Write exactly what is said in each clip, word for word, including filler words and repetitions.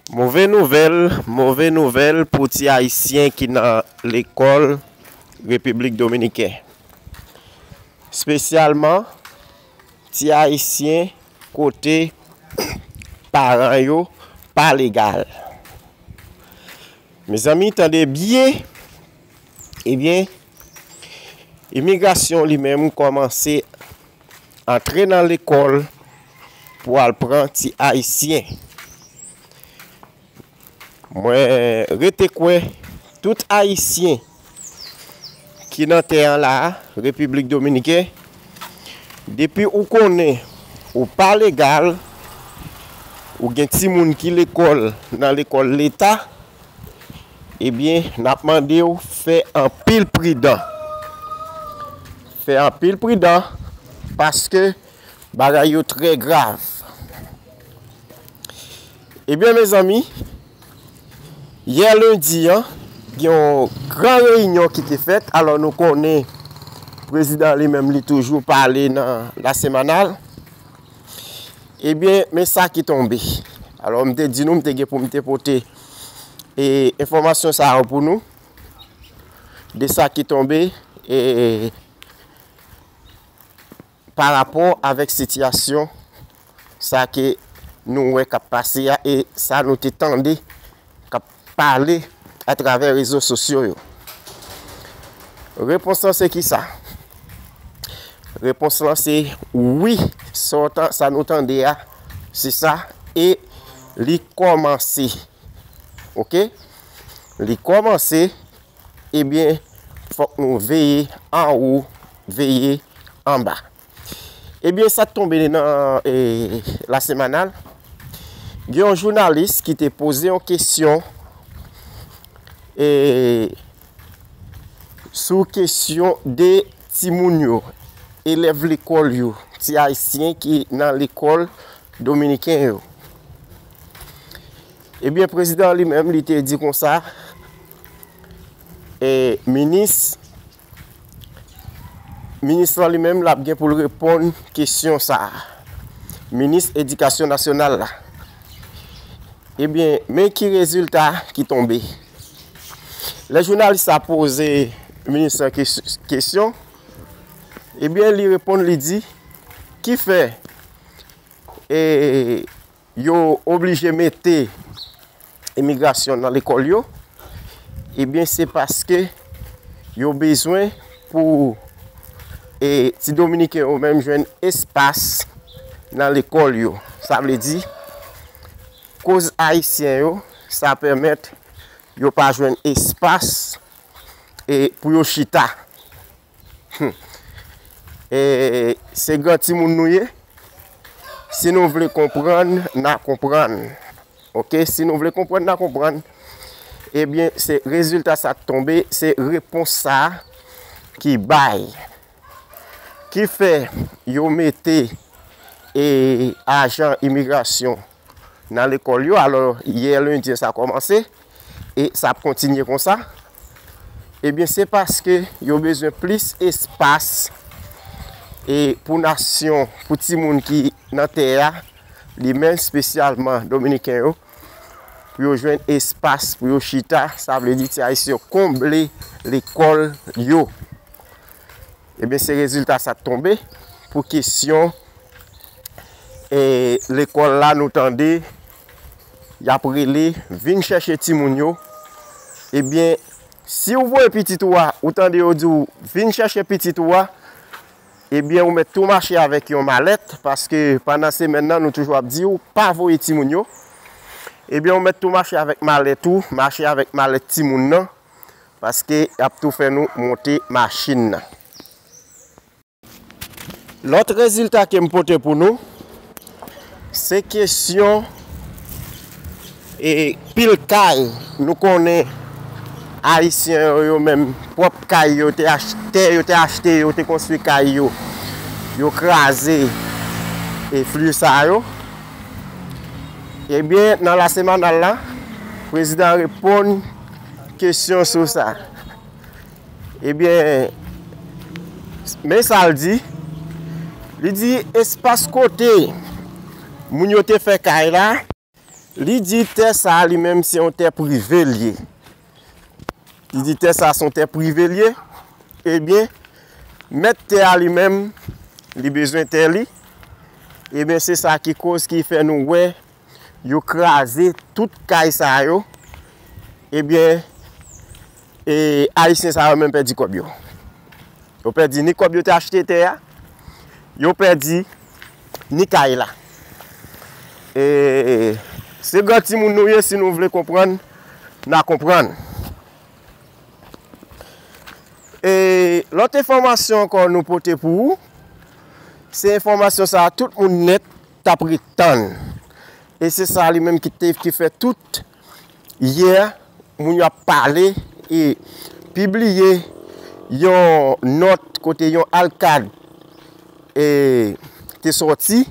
Move nouvèl, move nouvèl pou ti Ayisyen ki nan lekòl Repiblik Dominiken. Espesyalman, ti Ayisyen kote paran yo pa legal. Mezanmi, tande byen. Ebyen, imigrasyon li menm kòmanse antre nan lekòl pou al pran ti Ayisyen. Mwen rete kwè tout Ayisyen ki nan tè an la a, Repiblik Dominiken, depi ou konnen ou pa legal, ou gen timoun ki lekòl nan lekòl leta, ebyen, n ap mande w fè anpil pridan. Fè anpil pridan, paske bagay yo trè grav. Ebyen, mezanmi, yè lendi an, gen yon gran reyinyon ki te fèt. Alò, nou konnen prezidan li menm, li toujou pale nan La Semanal. Ebyen, men sa ki tonbe. Alò, m te di nou, m te gen pou m te pote, e, enfòmasyon sa yo pou nou, de sa ki tonbe, e, pa rapò avèk sitiyasyon sa ke nou wè k ap pase a e sa nou te tande k ap pale atravè rezo sosyo yo. Repons lan se kisa? Repons lan se wi, sa w tan-, sa nou tande a, se sa, e li kòmanse. Oke? Li kòmanse, ebyen, fòk nou veye anwo, veye anba. Ebyen, sa t tonbe nan, e, La Semanal. Gen yon jounalis ki te poze yon kesyon, e, sou kesyon de timoun yo, elèv lekòl yo, ti Ayisyen ki nan lekòl dominiken yo. Ebyen, prezidan li menm, li te di konsa, e, minis, minis lan li menm, l ap gen pou l reponn kesyon sa a. Minis Edikasyon Nasyonal la. Ebyen, men ki rezilta ki tonbe. Lè jounalis la poze minis lan kes-, kesyon, ebyen, li reponn, li di, ki fè, e, yo oblije mete imigrasyon nan lekòl yo, ebyen, se paske yo bezwen pou, e, ti Dominiken yo menm jwenn espas nan lekòl yo. Sa vle di, koz ayisyen yo, sa pèmèt yo pa jwenn espas, e, pou yo chita. Hmm. E, se gran timoun nou ye. Si nou vle konprann, n a konprann. Oke? Si nou vle konprann, n a konprann. Ebyen, se rezilta sa k tonbe, se repons sa a ki bay. Ki fè yo mete, e, ajan imigrasyon nan lekòl yo. Alò, yè lendi sa kòmanse e sa ap kontinye konsa. Ebyen, se paske yo bezwen plis espas, e, pou nasyon, pou timoun ki nan tè a, li menm espesyalman dominiken yo, pou yo jwenn espas pou yo chita, sa vle di ti ayisyen yo konble lekòl yo. Ebyen, se rezilta sa t tonbe pou kesyon, e, lekòl la, nou tande y ap rele, vin chèche timoun yo. Ebyen, si w voye pitit ou a, ou tande yo di w, vin chèche pitit ou a, ebyen, ou mèt tou mache avèk yon malèt, paske pandan semèn nan, nou toujou ap di w, pa voye timoun yo. Ebyen, ou mèt tou mache avèk malèt ou, mache avèk malèt timoun nan, paske y ap tou fè nou monte machin nan. Lòt rezilta ke m pote pou nou, se kesyon, e, pil kay. Nou konnen ayisyen yo, yo menm, pwòp kay yo te achte, yo te achte, yo te konstwi kay yo, yo kraze, e, fli sa yo. Ebyen, nan La Semanal la, prezidan reponn kesyon sou sa. Ebyen, men sa l di. Li di espas kote moun yo te fè kay la, Li di tè sa a li menm se yon tè prive l ye. Li di tè sa a se yon tè prive l ye. Ebyen, mèt tè a li menm, li bezwen tè li. Ebyen, se sa ki koz ki fè nou wè yo kraze tout kay sa yo. Ebyen, e Ayisyen sa yo menm pèdi kòb yo. Yo pèdi ni kòb yo te achte tè a, yo pèdi ni kay la. E se gran timoun nou ye, si nou vle konprann, n a konprann. E lòt enfòmasyon ankò nou pote pou ou, se enfòmasyon sa a tout moun nèt t ap ret tann. E se sa li menm ki te, ki fè tout yè moun yo ap pale e pibliye yon nòt kote yon alkad e te sòti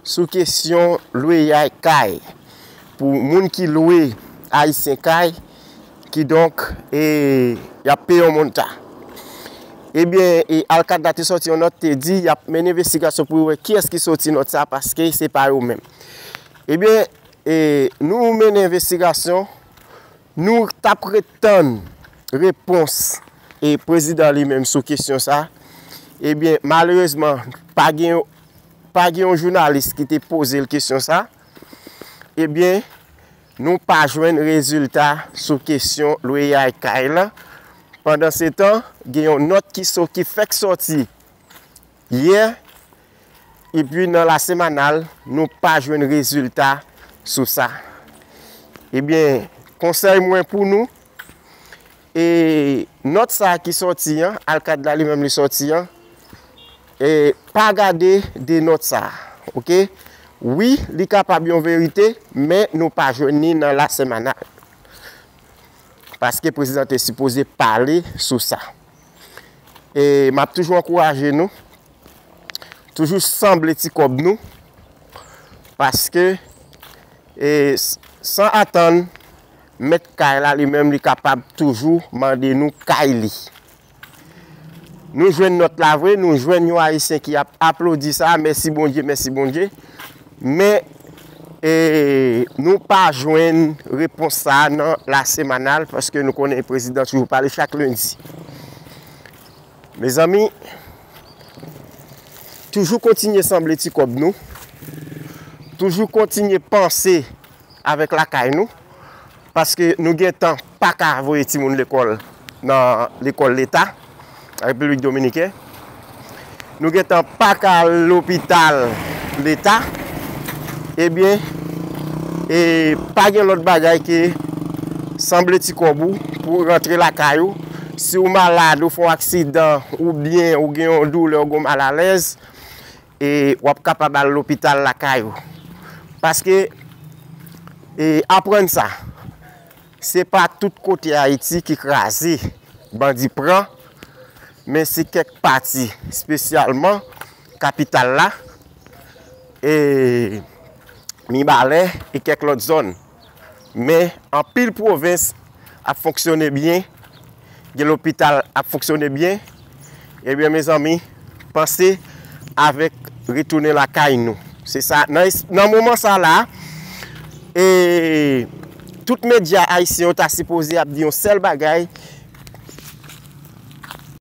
sou kesyon lwe yay kay pou moun ki lwe Ayisyen kay, kidonk, e y ap peye yon monta. Ebyen, e alkad la te sòti yon nòt, te di y ap mennen envestigasyon pou yo wè kiyès ki soti nòt sa, paske se pa yo menm. Ebyen, e nou mennen envestigasyon, nou t ap ret tann repons e prezidan li menm sou kesyon sa. Ebyen, malerezman, pa gen, pa gen yon jounalis ki te poze l kesyon sa. Ebyen, nou pa jwenn rezilta sou kesyon lwe yay kay la. Pandansetan, gen yon nòt ki so, ki fèk sòti yè, epi nan lasemanal, nou pa jwenn rezilta sou sa. Ebyen, konsèy mwen pou nou, e nòt sa a ki sòti an, alkad la li menm li sòti an, e pa gade de nòt sa a, oke? Wi, li kapab yon verite, men nou pa jwenn ni nan lasemanal. Paske prezidan te sipoze pale sou sa. E m ap toujou ankouraje nou, toujou sanble ti kòb nou, paske, e, s-, san atann, mèt kay la li menm li kapab toujou mande nou kay li. Nou jwenn nòt la vre, nou jwenn yon Ayisyen ki ap aplodi sa, mèsi Bondye, mèsi Bondye. Men, e, nou pa jwenn repons sa a nan lasemanal, paske nou konnen prezidan toujou pale chak lendi. Mezanmi, toujou kontinye sanble ti kòb nou, toujou kontinye panse avèk lakay nou, paske nou gentan pa ka voye timoun lekòl nan lekòl leta nan Repiblik Dominiken. Nou gentan pa ka al lopital leta. Ebyen, e pa gen lòt bagay ke sanble ti kòb ou pou w rantre lakay ou. Si w malad, ou fè yon aksidan, oubyen ou gen yon doulè, ou gen yon malalèz, e w ap kapab al lopital lakay ou. Paske, e aprann sa, se pa tout kote Ayiti ki kraze, bandi pran, men se kèk pati, espesyalman kapital la, e Mibalè e kèk lòt zòn. Men anpil pwovens ap fonksyone byen, gen lopital ap fonksyone byen. Ebyen, mezanmi, panse avèk retounen lakay nou. Se sa, nan es-, nan moman sa la, e tout medya ayisyen yo ta sipoze ap di yon sèl bagay,